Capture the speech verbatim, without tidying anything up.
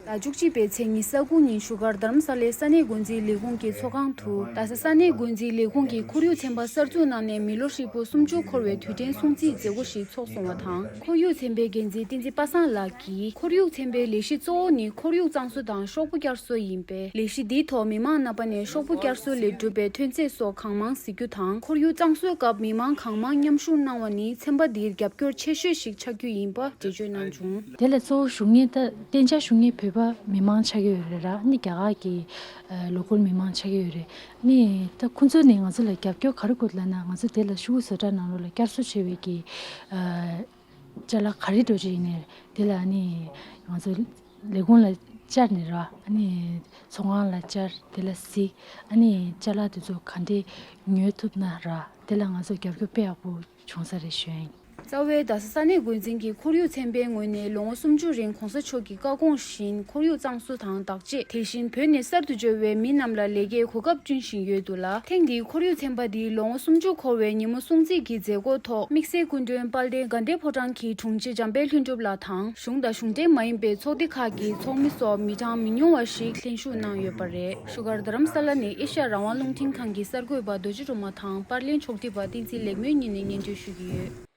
ཟླ་བཅུ་གཅིག་པའི་ཚེས་ཉི་ཤུ་རྩ་དགུ་ཉིན་བཞུགས་སྒར་རྡ་རམ་ས་ལའི་ས་གནས་འགོ་འཛིན་ལས་ཁུངས་ཀྱི་ཚོགས་ཁང་དུ། རྡ་ས་ས་གནས་འགོ་འཛིན་ལས་ཁུངས་ཀྱིས་ཁོར་ཡུག་ཚན་པ་གསར་འཛུགས་གནང་ནས་མི་ལོ་ཧྲིལ་པོ་སུམ་ཅུ་འཁོར་བའི་དུས་དྲན་སྲུང་བརྩིའི་མཛད་སྒོ་ཞིག་ཚོགས་སོང་བ་དང་། ཁོར་ཡུག་ཚན་པའི་འགན་འཛིན་བསྟན་འཛིན་པ་སངས་ལགས་ཀྱིས། ཁོར་ཡུག་ཚན་པའི་ལས་གཞི་གཙོ་བོ་ནི་ཁོར་ཡུག་གཙང་བཟོ་དང་ཤོག་བུ་བསྐྱར་གསོ་ཡིན་པས། ལས་གཞི་འདིའི་ཐོག་མི་མང་རྣམ་པ་ནས་ཤོག་བུ་བསྐྱར་གསོ་ལས་གྲུབ་པའི་ཐོན་རྫས་སོགས་གང་མང་གཟིགས་རྒྱུ་དང་། ཁོར་ཡུག་གཙང་བཟོའི་སྐབས་མི་མང་གང་མང་མཉམ་ཞུགས་གནང་བ་ནི་ཚན་པ་འདིར་རྒྱབ་སྐྱོར་ཆེ་ཤོས་ཤིག་ཆགས་རྒྱུ་ཡིན་པ་འགྲེལ་བརྗོད་གནང་བྱུང་། དེ་ལ་གཙོ་བོ་ཞུ་མཁན་ད་གཏན་འཇགས་ཞུ་མཁན་བོད་པ་མི་མང་ཆགས་ཀྱི་ཡོད་རེད་ར། ནི་རྒྱ་གར་གྱི་ལོ་ཀལ་མི་མང་ཆགས་ཀྱི་ཡོད་རེད། ནི་ད་ཁོང་ཚོ་ནས་ང་ཚོ་ལ་རྒྱབ་སྐྱོར་ག་རེ་དགོས་ལབ་ན། ང་ཚོ་དེ་ལ་ཤོག་བུ་བཟོ་གྲྭ་ནང་ལོགས་ལ་བསྐྱར་གསོ་བྱས་པའི་གི་ཅ་ལག་ག་རེ་འགྲོ་རྒྱུ་ཡིན་ནའི་དེ་ལ་ནི་ང་ཚོ་ལས་ཁུངས་ལ་བཅར་ནས་ར། ཨ་ནི་ཚོང་ཁང་ལ་བཅར། དེ་ལ་གཟིགས། ཨ་ནི་ཅ་ལག་དེ་ཚོ་ག་འདྲས་ཉོ་ཐུབ་ན་ར། དེ་ལ་ང་ཚོ་རྒྱབ་སྐྱོར་དཔེ་ཡག་པོ་བྱུང་ས་རེད་ཞུ་ཡིན། རྩ་བའི་རྡ་ས་ས་གནས་འགོ་འཛིན་གྱིས་ཁོར་ཡུག་ཚན་པའི་ངོས་ནས་ལོ་ངོ་སུམ་ཅུ་རིང་གོང་ས་མཆོག་གི་བཀའ་དགོངས་བཞིན་ཁོར་ཡུག་གཙང་བཟོ་དང་བདག་གཅེས། དེ་བཞིན་བོད་ནས་གསར་དུ་འབྱོར་བའི་མི་རྣམས་ལ་ལས་ཀའི་གོ་སྐབས་བསྐྲུན་བཞིན་ཡོད་འདུག་ལ། ཐེངས་འདིའི་ཁོར་ཡུག་ཚན་པ་འདིའི་ལོ་ངོ་སུམ་ཅུ་འཁོར་བའི་ཉིན་མོ་སྲུང་བརྩི་གི་མཛད་སྒོ་ཐོག་དམིགས་བསལ་སྐུ་མགྲོན་དཔལ་ལྡན་དགའ་ལྡན་ཕོ་བྲང་གི་དྲུང་ཆེ་འཇམ་དཔལ་ལྷུན་གྲུབ་ལགས་དང་། གཞུང་དང་གཞུང་འབྲེལ་མ་ཡིན་པའི་ཚོགས་སྡེ་ཁག་གི་ཚོགས་མི་སོགས་མི་གྲངས་མི་ཉུང་བ་ཞིག་ལྷན་ཞུགས་གནང་ཡོད་པ་རེད། བཞུགས་སྒར་རྡ་རམ་ས་ལ་ནས་ཨེ་ཤ་ཡ་རང་དབང་རླུང་འཕྲིན་ཁང་གི་གསར་འགོད་པ་རྡོ་རྗེ་སྒྲོལ་མ་དང་པར་ལེན་ཕྱོགས་སྒྲིག་པ་བསྟན་འཛིན་ལེགས་སྨོན་གཉིས་ནས་སྙན་སྒྲོན་ཞུ་གི་ཡོད།